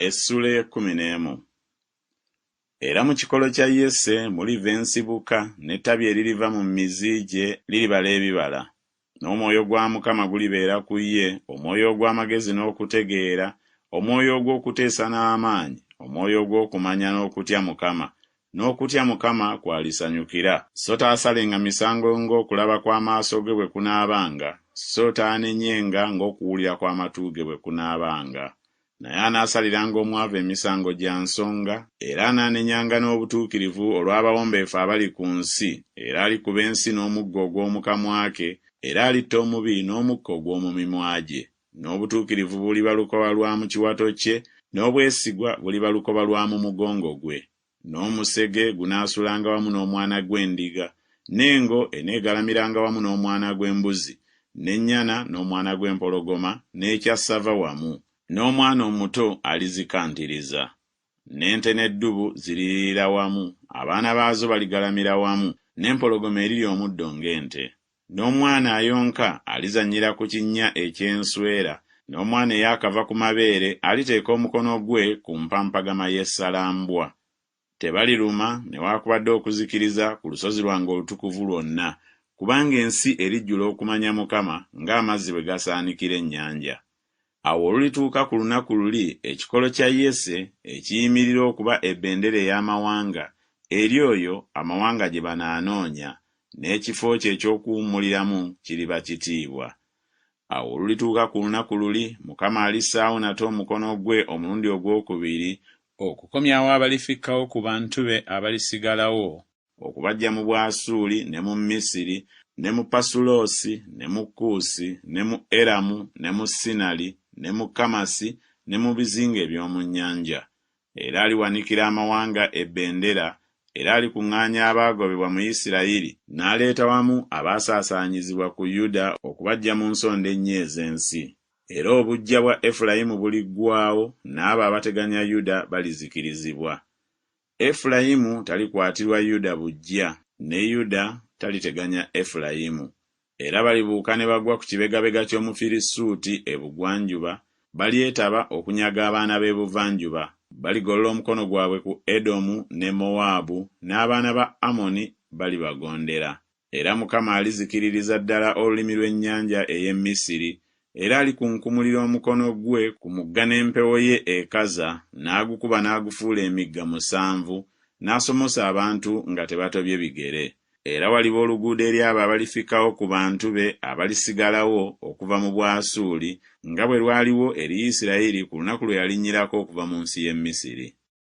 Essuula ey'ekkumi n'emu. Era mu kikolo kya Yese muliva ensibuka, n'ettabi eririva mu mizi gye liribala ebibala. N'omwoyo gwa Mukama gulibeera ku ye, omwoyo ogw'amagezi n'okutegeera, omwoyo ogw'okuteesa n'amaanyi, omwoyo ogw'okumanya n'okutya Mukama, n'okutya Mukama kw'alisanyukira. So taasalenga misango ng'okulaba kw'amaaso ge bwe kunaabanga, so taanenyenga ng'okuwulira kw'amatu ge bwe kunaabanga. Naye anaasaliranga omwavu emisango gya nsonga, era anaanenyanga n'obutuukirivu olw'abawombeefu abali ku nsi, era alikuba ensi n'omuggo ogw'omu kamwa ke, era alitta omubi n'omukka ogw'omu mimwa gye. N'obutuukirivu buliba lukoba lwa mu kiwato kye, n'obwesigwa buliba lukoba lwa mu mugongo gwe. N'omusege gunaasulanga wamu n'omwana gw'endiga, n'engo eneegalamiranga wamu n'omwana gw'embuzi, n'ennyana n'omwana gw'empologoma n'ekyassava wamu, n'omwana omuto alizikantiriza. N'ente n'eddubu ziririira wamu, abaana baazo baligalamira wamu, n'empologoma erirya omuddo ng'ente. N'omwana ayonka alizannyira ku kinnya eky'enswera, n'omwana eyaakava ku mabeere aliteeka omukono gwe ku mpampagama y'essalambwa. Tebaliruma newaakubadde okuzikiriza ku lusozi lwange olutukuvu lwonna, kubanga ensi erijjula okumanya Mukama ng'amazzi bwe gasaanikira ennyanja. Awo olulituuka ku lunaku luli ekikolo kya Yese ekiyimirira okuba ebendera ey'amawanga, eri oyo amawanga gye banaanoonya, n'ekifo kye eky'okuwummuliramu kiriba kitiibwa. Awo olulituuka ku lunaku luli, Mukama alissaawo nate omukono gwe omulundi ogw'okubiri, okukomyawo abalifikkawo ku bantu be abalisigalawo, okubaggya mu Bwasuuli ne mu Misiri ne mu Pasuloosi ne mu Kuusi ne mu Eramu ne mu Sinali ne mu Kamasi ne mu bizinga eby'omu nnyanja. Era aliwanikira amawanga ebendera, era alikuŋŋaanya abaagobebwa mu Isirayiri, n'aleeta wamu abaasaasaanyizibwa ku Yuda okubaggya mu nsonda ennya ez'ensi. Era obuggya bwa Efulayimu buliggwaawo, n'abo abateganya Yuda balizikirizibwa. Efulayimu talikwatirwa Yuda buggya, ne Yuda taliteganya Efulayimu. Era balibuuka ne bagwa ku kibegabega ky'Omufirisuuti ebugwanjuba, balyetaba okunyaga abaana b'ebuvanjuba, baligolola omukono gwabwe ku Edomu ne Mowaabu, n'abaana ba Amoni balibagondera. Era Mukama alizikiririza ddala olulimi lw'ennyanja ey'e Misiri, era alikunkumulira omukono gwe ku mugga n'empewo ye ekaza, n'agukuba n'agufuula emigga musanvu, n'asomosa abantu nga tebatobye bigere. Era waliba oluguudo eri abo abalifikkawo ku bantu be abalisigalawo okuva mu Bwasuuli, nga bwe lwaliwo eri Isirayiri ku lunaku lwe yalinnyirako okuva mu nsi y'e Misiri.